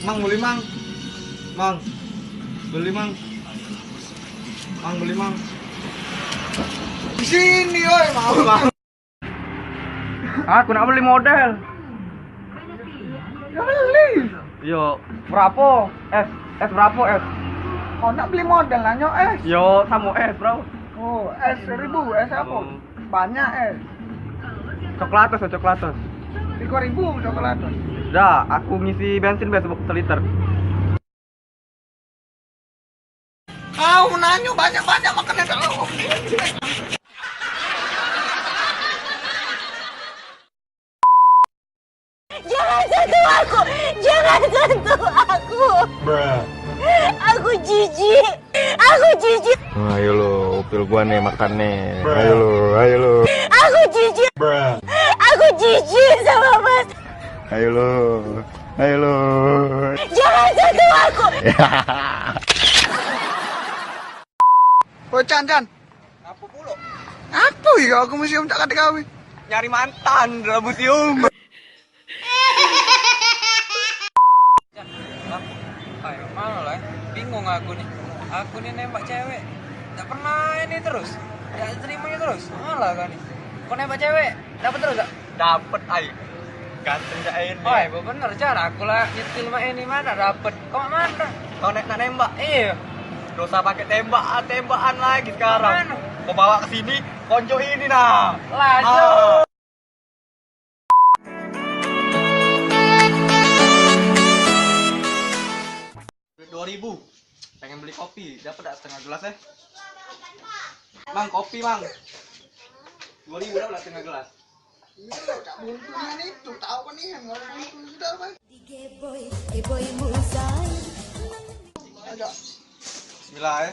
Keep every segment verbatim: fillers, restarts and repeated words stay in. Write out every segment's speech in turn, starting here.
Mang, beli, Mang. Mang. Beli, Mang. Mang, beli, Mang. Di sini, oi, mau, Mang. Aku nak beli model. Ya, beli. Yo, berapo? Es, es berapo es? Kau nak beli model, nanyo es. Yo, samo es, bro. Oh, es seribu, es apo? Hmm. Banyak es. Coklatos, coklatos. Tigo ribu coklatos. Dah, aku ngisi bensin be sebuk seliter. Kau nanyo banyak-banyak makan yang tak lauk. Jangan sentuh aku! Jangan sentuh aku! Aku jijik! Aku jijik! Ayo lo, upil gua nih makan nih. Ayo lo, ayo lo. Aku jijik! Aku jijik sama Mas. Ayo lo, ayo lo. Jangan sentuh aku! Oi, Can, Can. Apo pulo? Apo iyo aku museum tak kate gawe? Nyari mantan dalam museum. Ayo, mano lah, eh. Bingung aku nih. Aku nih nembak cewek. Tak pernah ini terus. Ya, terima terus. Malah kan nih. Kau nembak cewek, dapat terus gak? Dapet, ai. Ganteng cak ini. Oi, bener, Jar. Aku lah nyetil mak ini, mana dapet. Kau mak mana? Kau nek nak nembak? Iya. Dosa pakai tembak, ah, tembakan lagi sekarang. Mana? Kau bawa ke sini, konco ini nah. Lah, ah. Duit dua ribu. Pengen beli kopi, dapat tak setengah gelas, eh? Mang, kopi, Mang. Dua ribu dapat tak setengah gelas? Iya, cak buntu nian itu, tahu kan nian, kalau buntu sudah, Bang. Ayo. Bismillah, eh.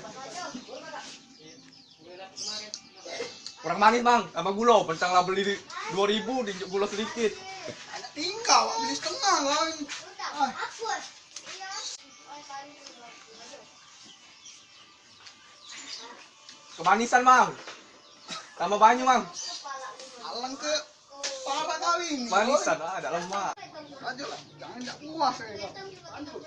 Kurang manis, Bang, tambah gulo, pentang lah beli dua ribu, dinjuk gulo sedikit. Tinggal, beli setengah lah. Ah. Kemanisan, Mang. Tambah banyu, Mang. Alang ke parah kali ini. Manisan, ah, dak lemak. Lanjut lah, jangan jak puas ya. Lanjut.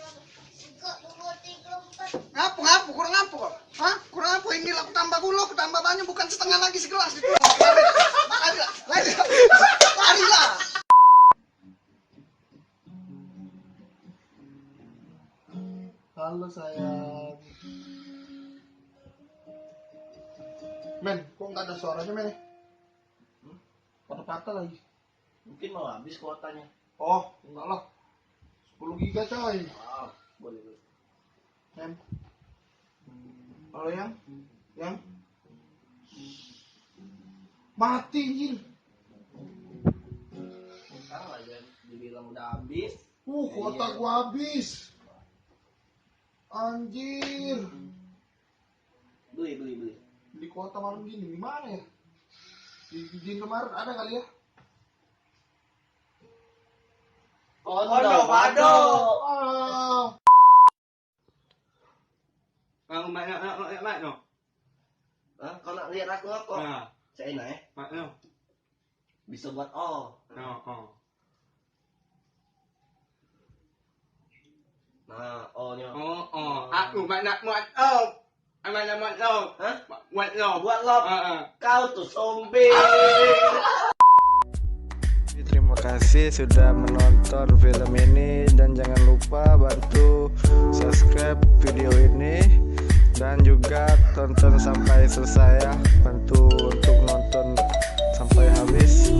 Ngapo, ngapo, kurang ngapo kau? Hah? Kurang apa? Inilah aku tambah gulo, aku tambah banyu, bukan setengah lagi, segelas itu. Lari lah, lari lah, lari lah. Halo sayang. Men, kok nggak ada suaranya, Men? Hmm? Patah-patah lagi. Mungkin mau habis kuotanya. Oh, enggak lah. Sepuluh giga, coy. Ah, boleh, boleh. Em. Halo, Yang? Yang? Mati, anjir. Sekarang aja dibilang udah habis. Uh, kuota gua habis. Anjir. Beli, beli, beli. Beli kuota malam gini, di mana ya? Di, di Indomaret ada kali ya? Kondo, kondo, pado. Ah. Kau mak, mak, mak, mak, mak, no. Hah? Kau nak lihat aku apa? Nah. Cak enak, eh? Mak, no. Bisa buat O. No, oh. Nah, O-nyo. Oh, oh. Aku mak nak buat O. Aman, aman, lop. Hah? Buat lop. Buat lop. Heeh. Kau tuh sombong. Terima kasih sudah menonton film ini dan jangan lupa bantu subscribe video ini dan juga tonton sampai selesai ya. Bantu untuk nonton sampai habis.